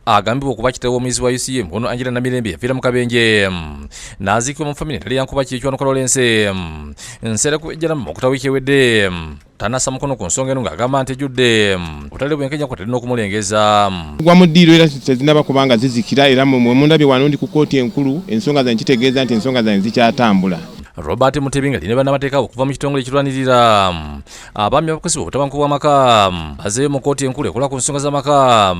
Agambibwa okuba kitaawe w'omuyizi wa UCM ono Angela Namirembe yafiira mu kabenje n'aziikibwa mu famire entali ya Nkuba Kikiwanuka Lawrence Nsereko Ejjalamu okuta wiiki ewedde tanassa mukono ku nsonga eno ng'agamba nti ejjudde obutali bwenkenya kwatadde n'okumulengeza. Gwa mu ddiiro era tezinaba kuba nga zizikira era mwe mundabye wano ndi ku kkooti enkulu, ensonga zange kitegeeza nti ensonga zange zikyatambula. Robert Mutebi nga alina bannamateeka okuva mu kitongole ekirwanirira abaami abakozesebwa obutabanguko bw'amaka bazeeyo mu kkooti enkulu ekola ku nsonga z'amaka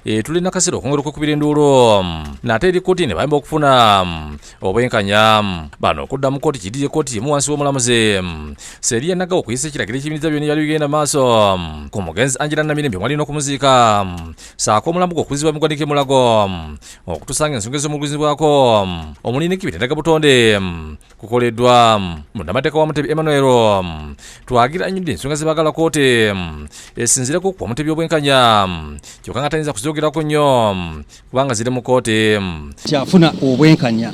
etulina akaseera okwongera okwekubira enduulu nate eri kkooti ne bayamba okufuna obwenkanya. Bano okudda mu kkooti kiddirye kkooti emu wansi w'omulamuzi Seria Nagawa okuyisa ekiragiro ekiyimiriza byonna ebyali bigenda maaso ku mugenzi Angela Namirembe omwali n'okumuziika ssaako omulambo gwe okuzibwa mu ggwanika e Mulago okutuusa ng'ensonga ez'omuluguzibwako omuli n'ekibira endagabutonde kukoleddwa. Munnamateeka wa Mutebi Emmanuel Twagira annyonnyodde ensonga ze baagala kkooti esinziireko okuwa Mutebi obwenkanya kyokka nga tayinza kuzoogerako nnyo kubanga ziri mu kkooti. Kyafuna obwenkanya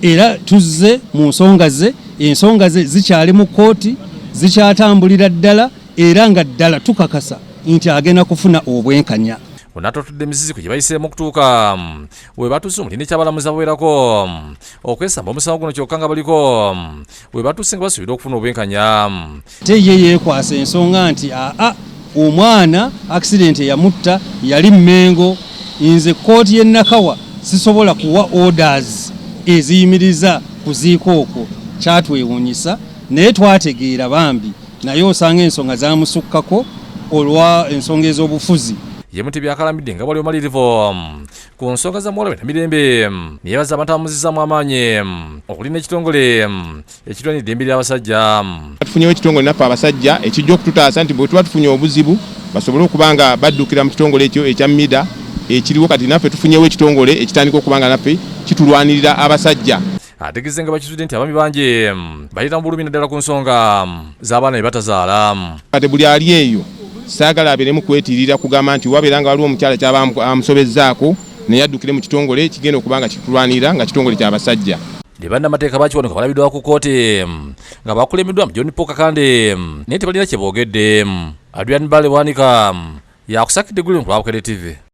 era tuzze mu nsonga ze, ensonga ze zikyali mu kkooti, zikyatambulira ddala era nga ddala tukakasa nti agenda kufuna obwenkanya. Onatotodde emiziziko gye bayiseemu okutuuka we batuuse omuli n'ekyabalamuzi abawerako okwesamba omusango guno kyokka nga baliko we batuuse nga basuubira okufuna obwenkanya. Ate ye yeekwasa ensonga nti aa omwana accident eyamutta yali Mmengo, nze kkooti y'e Nakawa sisobola kuwa orders eziyimiriza kuziika okwo. Kyatwewuunyisa naye twategeera bambi naye osanga ensonga zamusukkako olwa ensonga ez'obufuzi. Ye Mutebi akalambidde nga bwali omalirivu ku nsonga za muwala we Namirembe neyebaza abantu abamuzizaamu amaanyi okuli n'ekitongole ekirwanira eddembe ly'abasajja. Tufunyewo ekitongole naffe abasajja ekijja okututaasa nti bwe tuba tufunye obuzibu basobole okuba nga baddukira mu kitongole ekyo ekya MIDA ekiriwo. Kati naffe tufunyewo ekitongole ekitandika okuba nga naffe kitulwanirira abasajja. Ategeze nga bakizudde nti abaami bangi bayita mu bulumi naddala ku nsonga z'abaana be batazaala. Kati buli ali eyo saagala abeeremu kwetirira kugamba nti wabeera nga waliwo omukyala kyaba amusobezzaako naye addukire mu kitongole kigenda okuba nga kitulwanirira nga kitongole ky'abasajja. Ne bannamateeka ba Kiwanuka balabiddwa ku kkooti nga bakulembeddwa John Paul Kakande naye tebalina kye boogedde. Adrian Bale Bwanika yakusakidde eggulire ku lwa Bukedde TV.